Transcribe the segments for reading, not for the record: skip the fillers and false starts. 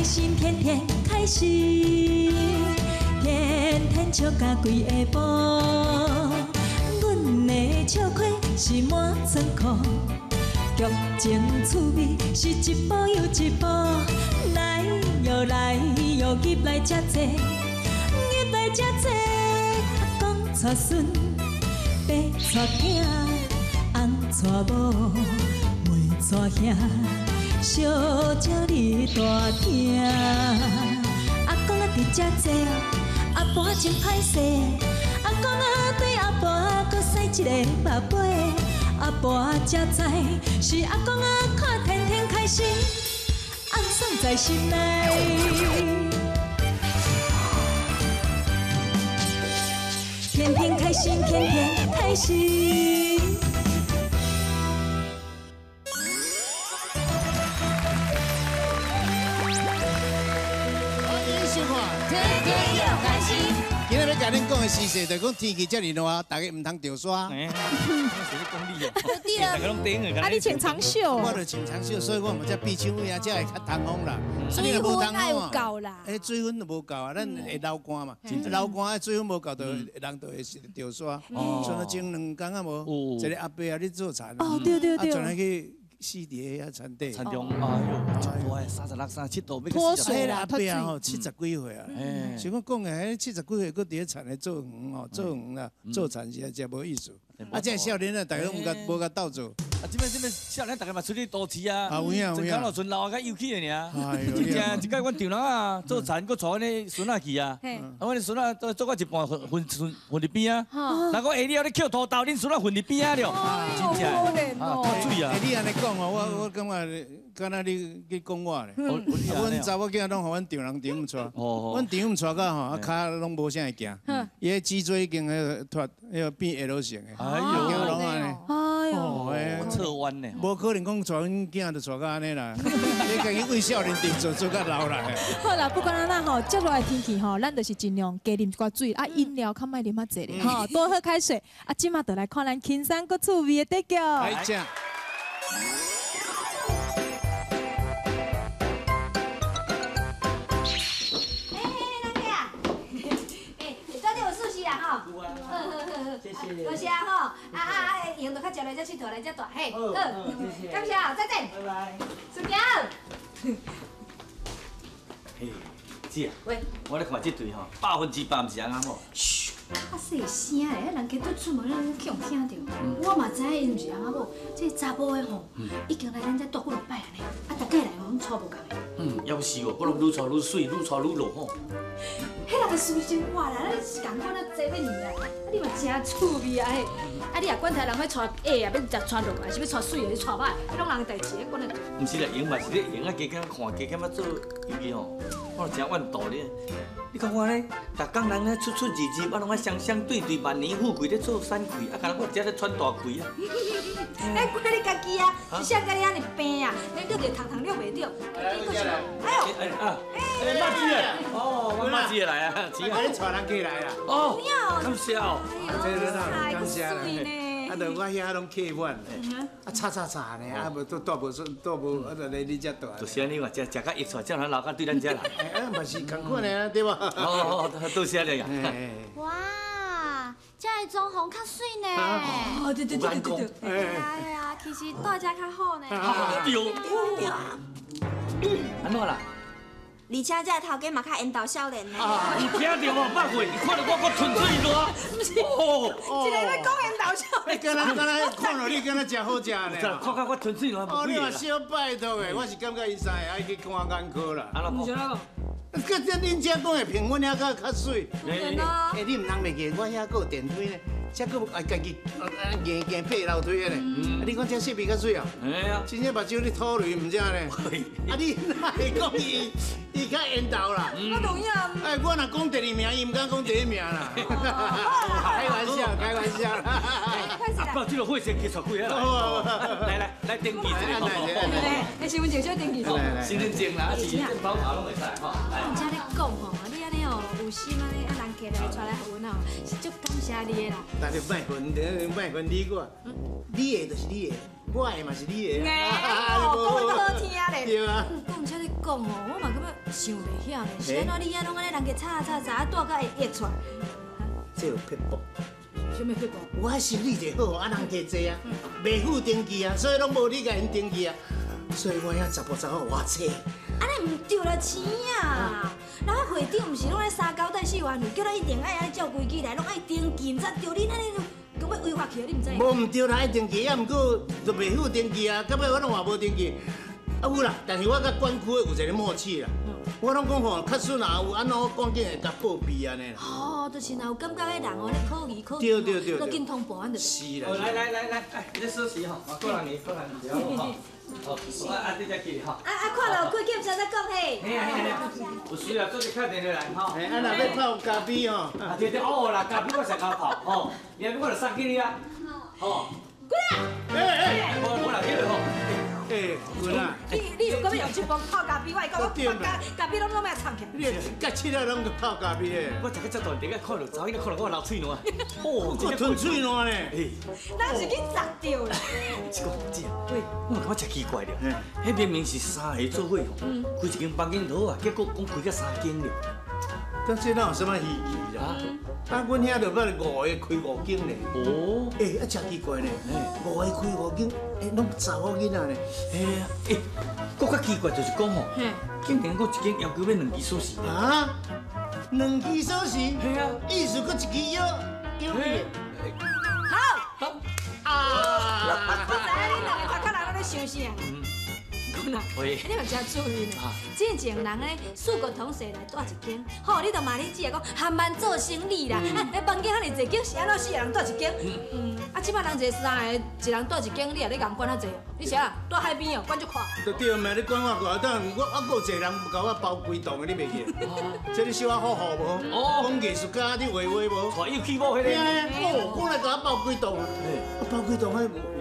开心，天天开心，天天笑甲规下晡。阮的笑亏是满仓库，剧情趣味是一步又一步。来哟来哟，入来遮济，入来遮济。阿公带孙，爸带囝，翁带某，妹带兄。小鸟你大厅，阿公啊伫遮坐，阿婆真歹势。阿公啊对阿婆阁使一个目尾，阿婆才知是阿公啊看天天开心，暗爽在心内。天天开心，天天开心。今日欲共恁讲的时事，就讲天气遮尔热，大家毋通著沙。对啊，啊你穿长袖。我就穿长袖，所以我嘛才闭手位啊，才会较通风啦。水分爱有够啦。哎，水分就无够啊，咱会流汗嘛，流汗水分无够，就人就会著沙。像那前两工啊无，一个阿伯啊咧做田。哦，对对对。啊，转来去死伫遐田底。田中，哎呦，足大36、37度，脱水啦，阿伯啊吼，70几岁啊，想讲讲的，彼70几岁阁伫咧田咧做园吼，做园啦，做田是真无意思。啊，这少年啊，大家拢毋佮无佮斗做。啊，这摆这摆少年，大家嘛出去都市啊，啊有影有影，老村老啊较有气的尔。真正一摆阮丈人啊做田，阁带阮的孙仔去啊，啊，阮的孙仔做做到一半，瞓瞓瞓瞓伫边啊。人讲下了咧捡土豆，恁孙仔瞓伫边仔了，真正啊，脱水啊。欸，你按呢讲吼，我感觉敢若你去讲我咧。阮查某囝拢予阮丈人丈母带，阮丈母带到吼，啊跤拢无啥会行，伊的脊椎已经彼个脱，彼个变 L 型的。哎呦，拢按呢。哎呦，侧弯呢。无可能讲带阮囝就带到按呢啦，你家己为少年定做做较老啦。好啦，不管按怎吼，这热的天气吼，咱就是尽量加啉一寡水，啊，饮料较莫啉较济咧吼，多喝开水。啊，这马就来看咱轻松阁趣味的得奖。来食。谢谢。多谢吼，啊啊啊！闲就较常来遮𨑨迌，来遮蹛，嘿，好，感谢，再见。拜拜。孙行。嘿，姐啊，喂，我咧看这对吼，100%毋是翁仔某。嘘，较细声咧，人家拄出门，咱去予听著。我嘛知影𪜶毋是翁仔某，这查某的吼，已经来咱遮蹛几落摆啊呢，啊，逐摆来拢娶无仝的。嗯，犹是哦，我拢愈娶愈媠，愈娶愈老吼。彼人的私生活啦，咱是仝款啊，济欲年啊，啊你嘛真趣味啊嘿！啊你也管他人欲娶矮啊，欲娶落，还是欲娶媠的，娶歹，彼拢人的代志，管得。毋是啦，闲嘛是咧闲啊，加减看，加减啊做，尤其吼，我真怨妒你。你看我咧，逐工人咧出出入入，啊拢爱双双对对，万年富贵咧做产气，啊，敢若我遮咧喘大气啊。哎，怪你家己啊，是谁共你按呢病啊？连遛着虫虫遛袂著，家己阁是。哎呦！哎啊！哎，妈子啊！哦，我妈子也来啊！啊，你带人过来啦？哦，感谢哦。这个感谢啦。啊，就我遐拢客满，啊，吵吵吵呢，啊，无都蹛无蹛无，啊，就来你遮蹛。就是按呢嘛，食食甲溢出来，才能留较对咱遮来。哎，嘛是仝款的啊，对无？哦，多谢你啊。哇，这个装潢较媠呢。哦，对对对对对。对啊对啊，其实蹛遮较好呢。对。按怎啦？而且这个头家嘛较缘投少年呢。有听著无？百岁，伊看著我，我纯粹热。哦，一个咧讲缘投少年。你敢若敢若看著你敢若食好食呢？看到我吞水热。哦，你嘛小拜托的，我是感觉伊三个爱去看眼科啦。啊，毋是啦。阁这恁遮讲的平稳遐阁较媠。欸，你毋通袂记，我遐阁有电梯呢。这阁爱家己行行爬楼梯的呢。啊，你讲这设备较媠哦。真正目睭咧吐泪，毋知呢。啊，你哪会讲伊伊较缘投啦？我懂呀。哎，我若讲第二名，伊毋敢讲第一名啦。开玩笑，开玩笑啦。阿爸，这个会先结束几啊？来来来，登记一下。来，身份证小登记。身份证啦，是健保卡拢会使吼。我听你讲吼，你按呢哦，有心按呢，啊人客来带来予阮哦，是足感谢你的啦。但是莫烦，莫烦你我，你的就是你的，我的嘛是你的。哎，讲得好听咧。对啊。讲这咧讲哦，我嘛感觉想袂晓咧，是按怎你遐拢按呢人家吵吵吵，带甲会溢出来？这有撇步。啥物撇步？我生理就好，啊人客济啊，袂赴登记啊，所以拢无你共𪜶登记啊，所以我遐查埔查某偌济。按呢毋对啦，钱啊！人家会长毋是拢爱三交代四原则，叫咱一定爱按呢照规矩来，拢爱登记，毋知对你按呢就讲欲违法去，你毋知？无毋对啦，爱登记，啊毋过就袂赴登记啊，到尾我拢嘛无登记。啊有啦，但是我佮管区的有一个默契啦。我拢讲吼，确实若有按怎，我赶紧会共报备按呢啦。哦，就是若有感觉彼人哦咧可疑可疑，对对对，就紧通报按就。是啦。来来来来，来，你休息吼，过人去，过人去，好。好，啊，你才去吼。啊啊，看到开检查再讲嘿。嘿啊嘿啊，有需要做阵敲电话来吼。啊，若欲泡咖啡吼。啊对对，哦啦，咖啡我上共泡吼，明仔我就送给你啊。吼。滚啊！哎哎，无无人去了吼。哎，滚啊！你如果欲用这磅泡咖啡，我会讲我咖咖啡拢拢欲藏起来。你甲七仔拢泡咖啡的。我食到这大，第一看到查某囡仔看到我流喙澜。哦，我吞喙澜呢。咱是去砸著啦。是讲姐，我感觉真奇怪了。彼明明是三个做伙吼，开一间房间就好啊，结果讲开到三间了。但这哪有啥物稀奇啦？啊，阮遐就捌五个开五间咧。哦。欸，啊，真奇怪咧，五个开五间，欸，拢查某囡仔咧。嘿啊，欸，阁较奇怪就是讲吼，竟然阁一间要求欲两支锁匙。啊？两支锁匙？嘿啊。意思阁一支要要你。好。啊！我知影恁两个头壳人拢咧想啥。你嘛真注意呢。之前人咧四国同事来住一间，吼，你就骂恁姊仔讲含慢做生意啦。啊，房间遐尔济间，是按怎四个人住一间？嗯，啊，这摆人坐三个，一人住一间，你也咧共管遐济哦？你是啊，住海边哦，管足阔。就对嘛，你管我阔，等我啊，阁有济人共我包规栋的，你袂记？这你小可好好无？哦，讲艺术家你画画无？带伊去无彼个？哦，讲来共我包规栋，啊，包规栋彼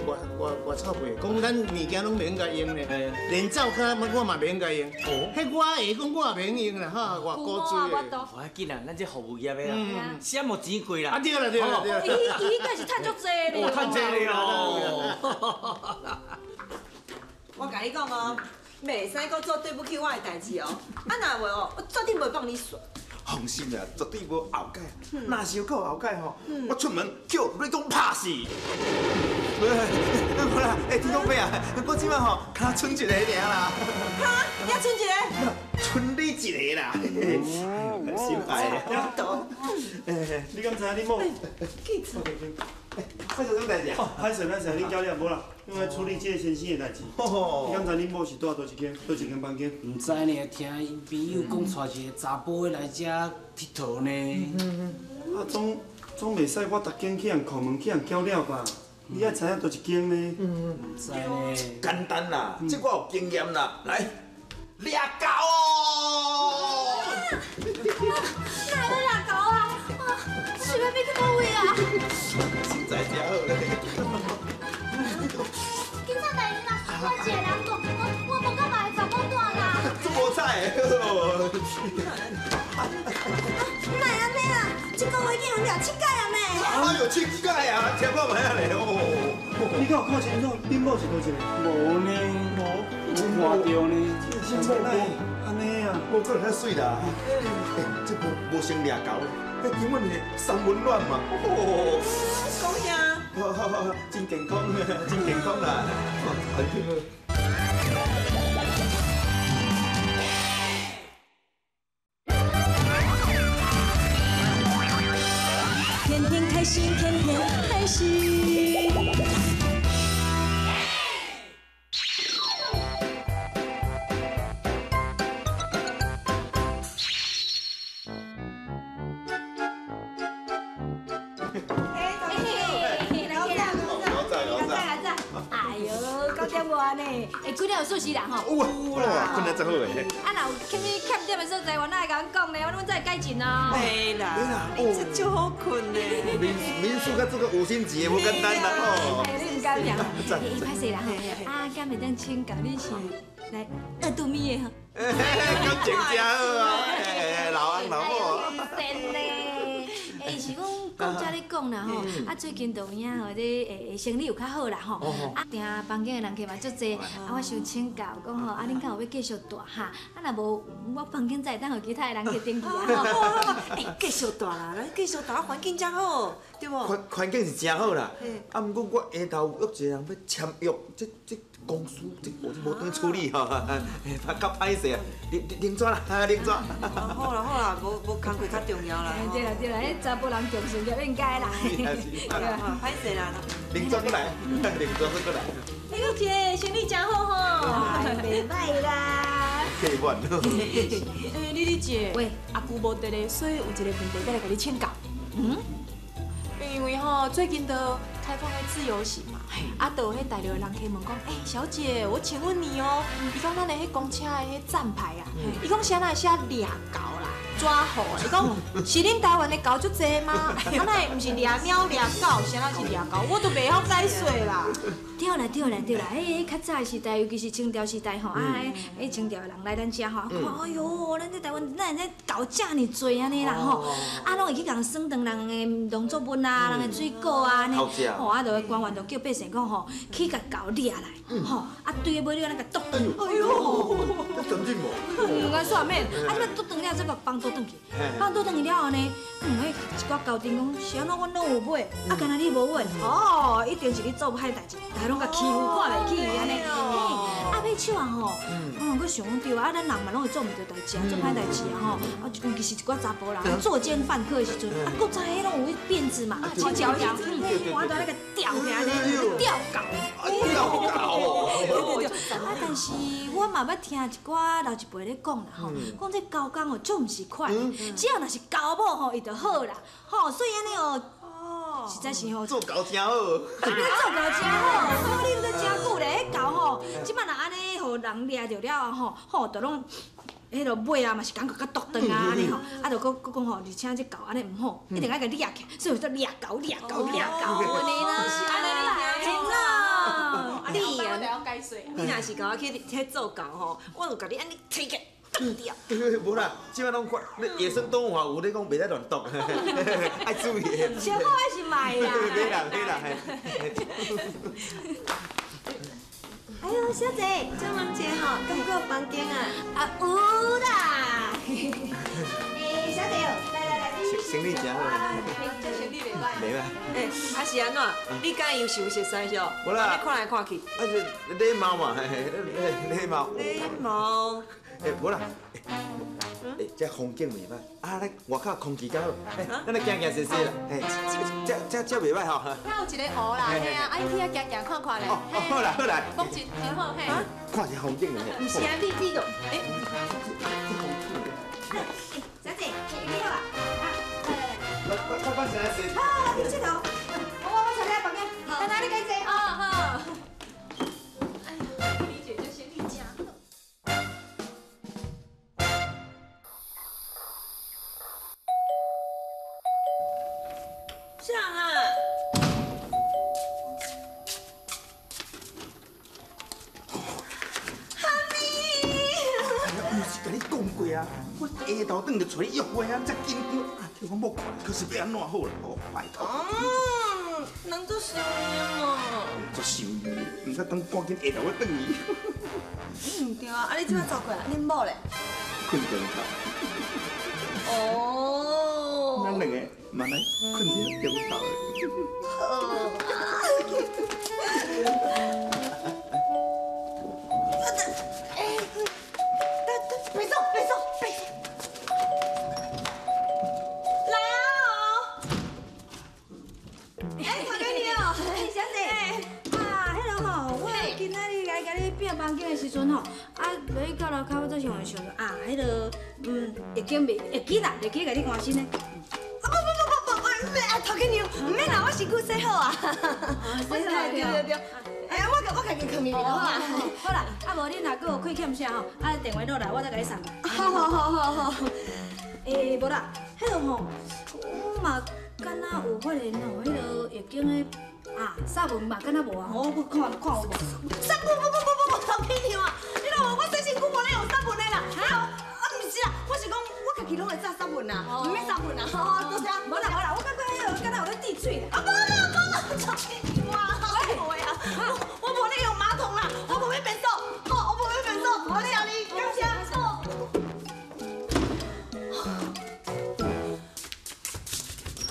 偌偌偌臭屁，讲咱物件拢袂用共用咧。连灶跤我嘛袂用共用，彼我会讲我也袂用用啦，哈，偌古锥的。无要紧啦，咱这服务业的啦，啥无钱过啦。啊对啦对啦对啦。伊伊应该是趁足济咧。哦，趁济咧哦。我共你讲哦，袂使阁做对不起我的代志哦，啊若袂哦，我绝对袂放你煞。放心啦，绝对无后改。若是有够后改吼，我出门叫雷公拍死。无啦，欸，天公伯啊，我这摆吼，跤剩一个尔啦。哈？也剩一个？剩你一个啦。心爱的。欸，你敢知影你某？发生啥代志啊？歹势歹势，恁教练无啦，因为处理这个先生的代志。你敢知恁某是住佗一间，佗一间房间？毋知呢，听𪜶朋友讲，带一个查埔的来遮𨑨迌呢。啊，总袂使我逐间去人叩门去人搅了吧？你爱知影佗一间呢？毋知呢。简单啦，这我有经验啦，来，掠狗哦！哪会掠狗啊？啊，是欲欲去佗位啊？实在真好咧。警察大人啊，我一个人住，我无佮别个查某住啦。这无彩的。哪会按呢啊？这个月已经掠七摆啊呢。哎呦，七摆啊，听看觅啊咧哦。你敢有看清楚？恁某是佗一个？无呢，无，无看著呢。这啥物按呢啊？无可能遐媠啦。欸，这无无先掠狗，彼根本是三温暖嘛。哦。讲啥？好好好，真健康，真健康啦。很好。天天开心，天天开心。哎呦，九点外呢，欸，困了有四时人吼。有啦，困得真好诶。啊，若有啥物欠点的所在，我哪会共阮讲呢？阮才会改进啊。袂啦，你这足好困呢。民宿佮做个五星级的，无简单啦吼。哎，你毋敢听。欸，歹势啦吼。啊，敢会当请教你是来二度米的吼？感情真好啊，老翁老母。真呢，欸，是讲讲遮咧讲啦吼，啊最近就有影吼，这生理有较好啦吼，啊订房间的人客嘛足济，啊我想请教讲吼，啊恁敢有欲继续蹛哈？啊若无，我房间才会当予其他的人客登记啊吼。欸，继续蹛啦，咱继续蹛，环境才好，对无？环境是真好啦，啊，毋过我下昼有约一个人欲签约，这公司这我无当处理吼，较歹势啊，啉纸啦，啉纸。好啦好啦，无工课较重要啦。对啦对啦，彼查埔人重视就应该啦。对啦，歹势啦。啉纸过来，啉纸过来。哎呦姐，生意真好吼，袂歹啦。客满。欸，丽丽姐，喂，阿舅无伫咧，所以有一个问题欲来共你请教。嗯？因为吼最近都开放彼自由行嘛，啊，就有彼大陆的人客问讲，欸，小姐，我请问你哦，伊讲咱的彼公车的彼站牌啊，伊讲啥来写掠狗啦，抓猴，伊讲是恁台湾的狗足济吗？啊，哪会毋是掠猫掠狗，啥来是掠狗？我都袂晓解说啦。对啦对啦对啦，彼较早的时代，尤其是清朝时代吼，啊，彼清朝的人来咱遮吼，看，哎哟，咱这台湾哪会这狗遮尔济按呢啦吼，啊，拢会去共算断人的农作物啊，人的水果啊，按呢，吼，啊，就官员就叫百姓讲吼，去共狗掠来，吼，啊，对尾你按呢共剁断，哎哟，这真正无？嗯，啊，煞免，啊，这摆剁断了，再共放倒转去，放倒转去了后呢，彼一寡狗丁讲，是按怎阮拢有买，啊，干焦你无买，哦，一定是你做歹代志，大家拢共欺负看袂起按呢，嘿，啊，尾手啊吼，阁想讲对啊，咱人嘛拢会做毋对代志啊，做歹代志啊吼，啊，尤其是一寡查埔人作奸犯科的时阵，啊，阁知彼拢有彼辫子嘛，一条条，我都咧共吊起来咧，吊狗，吊狗，对对对，啊，但是我嘛捌听一寡老一辈咧讲啦吼，讲这狗公哦，足毋是款，只要若是狗某吼，伊就好啦，吼，所以按呢哦。实在是吼，做狗真好，你做狗真好，你都真久咧，彼狗吼，这摆若按呢予人掠著了后吼，吼，就拢彼落尾啊嘛是感觉较毒断啊按呢吼，啊，就阁阁讲吼，而且这狗按呢毋好，一定爱共掠起来，所以说掠狗掠狗掠狗按呢啦，是按呢真啊，你啊，你若是共我去去做狗吼，我就共你按呢提起来。无啦，这摆拢看，野生动物啊，有咧讲袂使乱剁，爱注意。小可还是卖啦。袂啦袂啦。哎呦，小姐，请问一下吼，敢阁有房间啊？啊有啦。欸，小姐哦，来来来，生理真好。这生理袂歹。袂歹。欸，啊是按怎？你佮伊有是有熟似哦？无啦。你看来看去。啊是礼貌嘛，礼貌。礼貌。欸，无啦，欸，这风景袂歹，啊，咱外口空气较好，欸，咱来行行踅踅啦，嘿，这袂歹吼。遐有一个湖啦，嘿啊，啊，你去遐行行看看咧。哦，好啦好啦。风景真好，嘿。看一下风景咧。毋是啊，你就，欸。小姐，你好啊，啊，来来来。我先来坐。好，去𨑨迌。我带你来房间，等下你家坐。哦好。啥啊？哈咪！毋是共你讲过啊，我下昼转就揣你约会啊，遮紧张啊，叫我某看，可是欲按怎好啦？哦，拜托。嗯，人足想念哦。足想你，毋使等赶紧下昼我转去。嗯，对啊，啊你这摆走过来，恁某咧？困中头。哦。咱两个嘛来困一个中头。好。哎，别走，别走，别走！来啊！哎，头家娘，小姐，啊，彼个吼，我今仔日来共你变房间的时阵吼，啊，落去到楼跤，我才想想著啊，彼个会经袂会记啦，会记共你关心呢。啊不不不不不，啊，头家娘，毋免啦，我身躯洗好啊。洗好对对对。哎呀，我家己囥入去就好啊。好啦，啊无恁若阁有亏欠啥吼，啊电话落来，我再共你送。好好好好好。欸，无啦，彼个吼，我嘛敢若有发现吼，彼个浴巾的啊，纱纹嘛敢若无啊，我看看有无？纱纹不不不不不，头家娘啊，你若无我洗身躯无咧用纱纹的啦。啊，毋是啦，我是讲我家己拢会扎纱纹啦，毋免纱纹啦。好，多谢。无啦无啦，我感觉彼个敢若水啦。啊，无啦无啦，哇，无啊，我无咧用马桶啦，我无欲便所，我无欲便所，我谢你，感谢。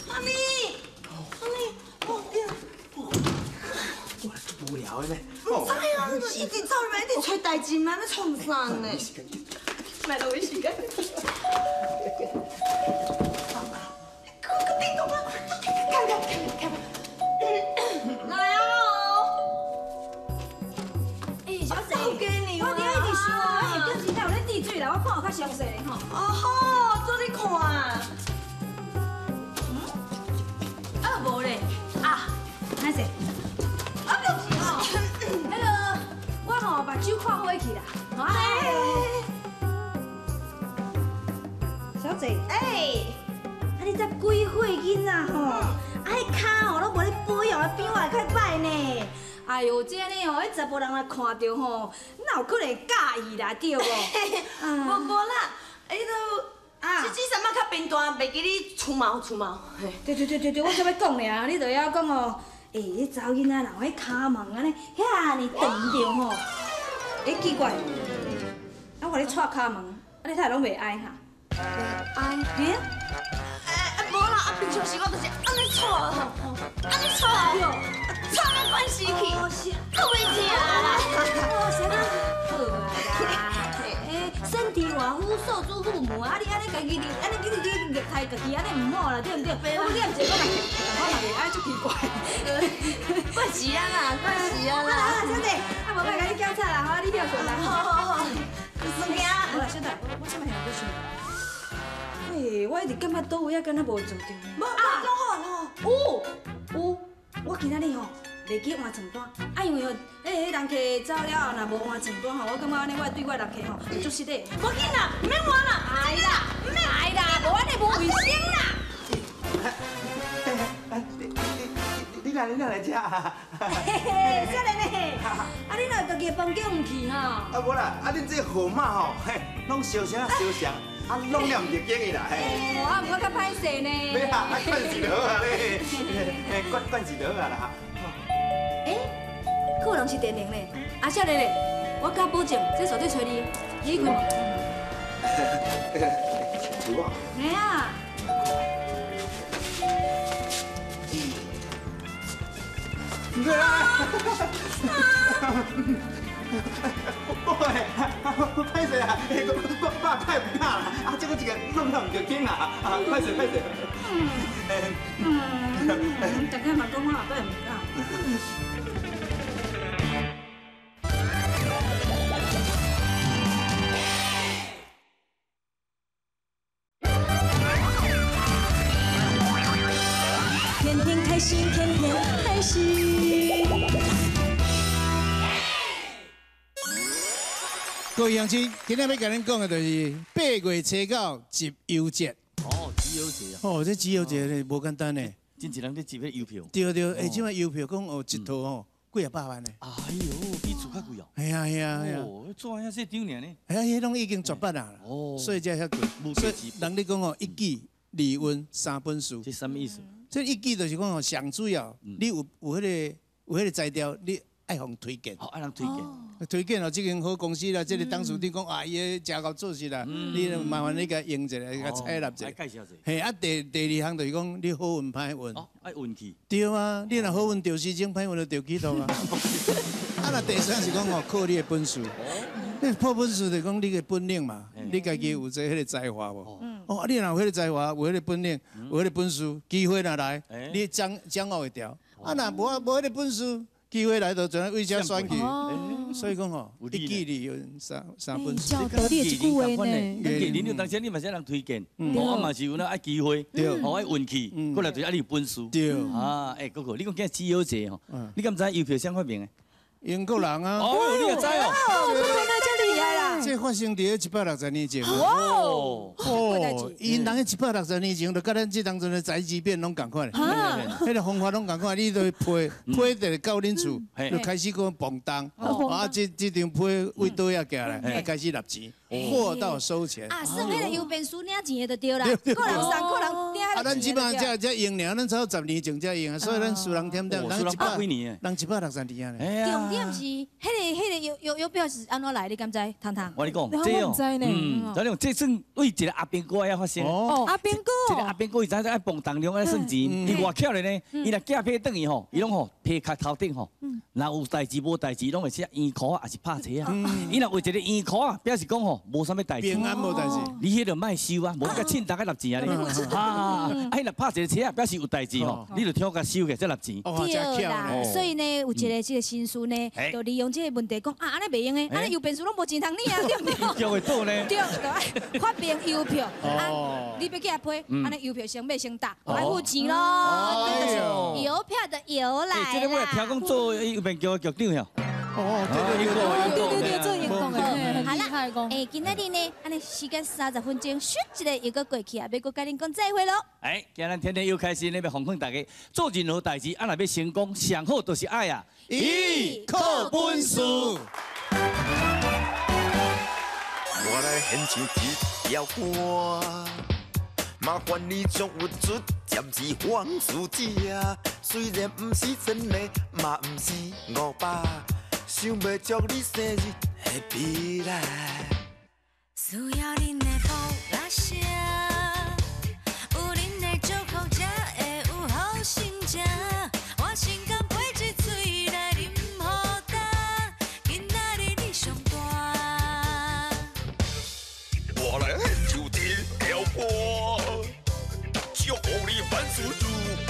妈咪，妈咪，我变。我无聊的呢。唔知啊，你一直走入来，一直揣代志嘛，欲创啥呢？买了我时间。叮咚啊！看看看看。来啊！哎，小姐，我伫一直想啊，电视台有咧滴水啦，我看有较详细咧吼。哦好，做你看。嗯？啊，无咧。啊，歹势。啊，就是吼，彼个我吼目睭看花去啦。哎。小姐。哎。啊，你这几岁囡仔吼，啊，彼跤吼拢无咧保养，啊，变化较歹呢。哎呦，这按呢吼，彼查埔人来看著吼，哪有可能会佮意啦，对无？无无啦，彼都啊，这什么较平淡，袂记你出毛出毛。对对对对对，我才欲讲尔，你就晓讲哦。欸，彼查某囡仔人彼跤毛按呢遐尔长著吼，欸奇怪，啊我咧掣跤毛，啊你太拢袂爱哈？爱？嘿啊？无啦，啊平常时我就是按呢掣，按呢掣，掣到关死去，阁袂疼啦。哦，是按呢好啦。欸，身体偌好，诉诸父母啊！你按呢家己按呢去去虐待家己，按呢毋好啦，对毋对？我念一个我嘛，我嘛袂爱，足奇怪。惯势啊啦，惯势啊啦。啊，小姐，啊无莫共你检查啦，吼，你休困啦。好好好，先行。好啦，小姐，我这摆现在想。欸，我一直感觉佗位仔敢若无做对。无啊，拢好拢好。有有，我今仔日吼袂记换床单，啊因为吼，彼人客走了后，若无换床单吼，我感觉按呢，我对我人客吼足失礼。无紧啦，毋免换啦，哎啦，毋免哎啦，无按呢无卫生啦。你来，你来遮。嘿嘿，少年的，啊你若家己的房间毋去吼？啊无啦，啊恁这号码吼，嘿，拢相像啊相像。啊，拢念唔着经的啦，嘿。哦，啊，毋过较歹势呢。袂啊，啊，惯势就好啊咧，惯惯势就好啊啦。欸，阁有人是电铃咧，啊，少年的，我敢保证，这绝对揣你，你去开门。是我。嘿啊。对啊。喂，歹势啊，我太唔敢啦，啊，这个一个弄到唔著紧啦，啊，歹势歹势。大家嘛讲我后摆唔敢。天天开心，天天开心。各位乡亲，今天欲共恁讲的就是8月初9集邮节。哦，集邮节啊！哦，这集邮节咧无简单呢。真济人咧集彼邮票。对对，欸，这摆邮票讲哦，一套吼几啊百万呢。哎呦，比厝较贵哦。系啊系啊系啊。哦，做遐细张尔呢？系啊，彼拢已经绝版啊。哦。所以才遐贵。所以人咧讲哦，一举二运三本书。这啥物意思？这一举就是讲哦，上主要你有彼个才调，你爱予人推荐。哦，爱人推荐。推荐哦，这间好公司啦，这个董事长讲啊，伊个诚够做事啦，你麻烦你共用一下，共采纳一下。介绍一下。嘿，啊，第二项就是讲你好运歹运。哦，爱运气。对啊，你若好运著时钟，歹运就著起头啊。啊，若第三是讲哦，靠你的本事。你破本事就是讲你的本领嘛，你家己有这彼个才华无？哦，你若有彼个才华，有彼个本领，有彼个本事，机会若来，你掌握会牢。啊，若无彼个本事。机会来就全为遮选去，所以讲吼，一举二运三本事。照道理这句话呢，你你当时你嘛是人推荐，我嘛是有那爱机会，哦爱运气，过来就是爱你有本事。对啊，欸，哥哥，你讲今日集邮节吼，你敢知邮票谁发明的？英国人啊。哦，你也知哦。哦，那这厉害啦。这发生伫160年前。哦，哦，𪜶人160年前就佮咱这当阵的宅急便拢仝款，彼个方法拢仝款，你就批批就到恁厝，就开始讲磅重，啊，这张批位佗遐寄来，开始纳钱，货到收钱。啊，算彼个邮便书领钱的就对啦，个人送个人领。啊，咱这摆才才用尔，咱差不多10年前才用啊，所以咱输人忝忝，咱100年，人160年啊。重点是，彼个邮票是按怎来？你敢知？糖糖。我跟你讲，这哦，我讲这算对一个阿兵哥遐发生。哦，阿兵哥。一个阿兵哥伊知影爱磅重量爱算钱，伊偌巧咧呢？伊若寄批转去吼，伊拢吼批壳头顶吼，若有代志无代志，拢会写圆箍啊，抑是拍车啊。伊若画一个圆箍啊，表示讲吼无啥物代志。平安无代志。你彼就莫收啊，无你共凊重爱纳钱啊咧。啊，啊，伊若拍一个车啊，表示有代志吼，你就听共收起才纳钱。对啦，所以呢，有一个这个新事呢，就利用这个问题讲啊，按呢袂用的，按呢邮便书拢无钱通领啊，对毋对？叫会到呢。对，就爱发明邮票，啊，你欲寄批，按呢邮票先买先打，爱付钱咯，这就是邮票的由来啦。这个我也听讲做邮便局的局长呀。哦，对对对对对，做英国的，好啦，哎，今仔日呢，按呢时间30分钟，咻一下又阁过去啊，欲阁佮恁讲再会咯。哎，今日天天又开心，咧欲奉劝大家，做任何代志，啊，若欲成功，上好就是爱啊，一靠本事。我来献唱这条歌，麻烦你将有出暂时放书这，虽然毋是1000个，嘛毋是500，想袂祝你生日 Happy 啦。需要恁的鼓励声，有恁的祝福才会有好心情。我心甘配一喙来啉予焦，今仔日你上大。我来献唱这条歌，祝福你万事如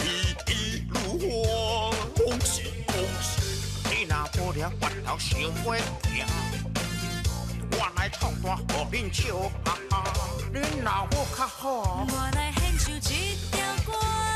意一路花，恭喜恭喜！你若无聊，越头想袂停，我来唱歌予恁笑哈哈，恁老母较好。我来献唱这条歌。